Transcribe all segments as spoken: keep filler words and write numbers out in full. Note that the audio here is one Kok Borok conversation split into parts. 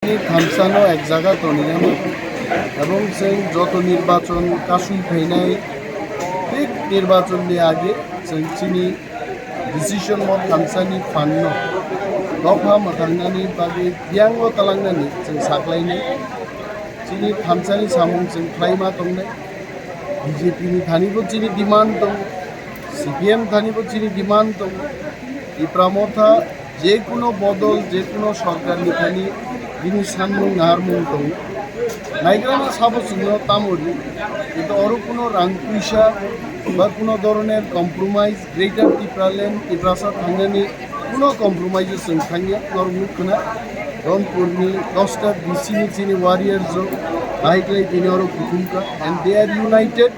Tini thamsano ek jaga tonwi rwma, ebong chwng joto nirbachon kasui phainai, thik nirbachonni age chwng chini decision o thamsani phanno dopha mwthangnani bagwi biyango talangnani chwng saklainai. Chini thamsani samung chwng khlaima tongnai. B J P ni thani bo chini demand tongo, C P M thani bo chini demand tongo. Tipra Motha je kuno bodol, je kuno sorkar ni thani bini sanmung naharmung tongo. Naigrana sabo chwngno tamo ri, kintu oro kuno rang puisa ba kuno doroner compromise, Greater Tipraland, Tiprasa thangnani kuno compromise o chwng thangya, norok nukkhwna Rampurni dosta B C ni chini warriors rok naiklai tini oro kuthumkha and they are united.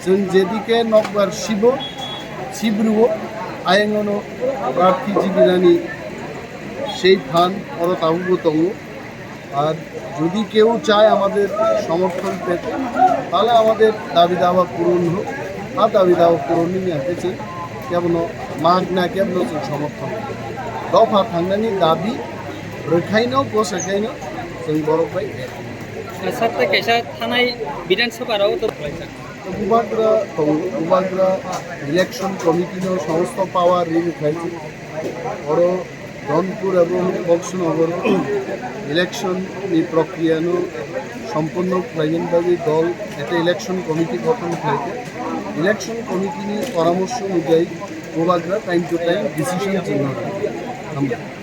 Chwng jedike nokbar sibo, sibruo, ayangno prarthi jibinani sei phan oro tabukbo tongo. আর যদি কেউ চায় আমাদের সমর্থন পেতে, তাহলে আমাদের দাবি দাওয়া পূরণ হোক। আর দাবি দাওয়া পূরণ নিয়ে এসেছে, কেবল মাগ না কেবল সমর্থন। দফা থাংনানি দাবি রখাইনো বসাইখাইনো जों বড় ভাই। Sir, tei kaisa thanai Bidhan Sabha rao to Bubagra tongo, Bubagra election committee no somosto power rini khlaijak. Oro Rampur ebong Boxnagar election ni prokriya no sompunno khlaina bagwi dol ekta election committee gothon khlaikha. Election committee ni poramorso onujai Bubagra time to time decision chwng nai.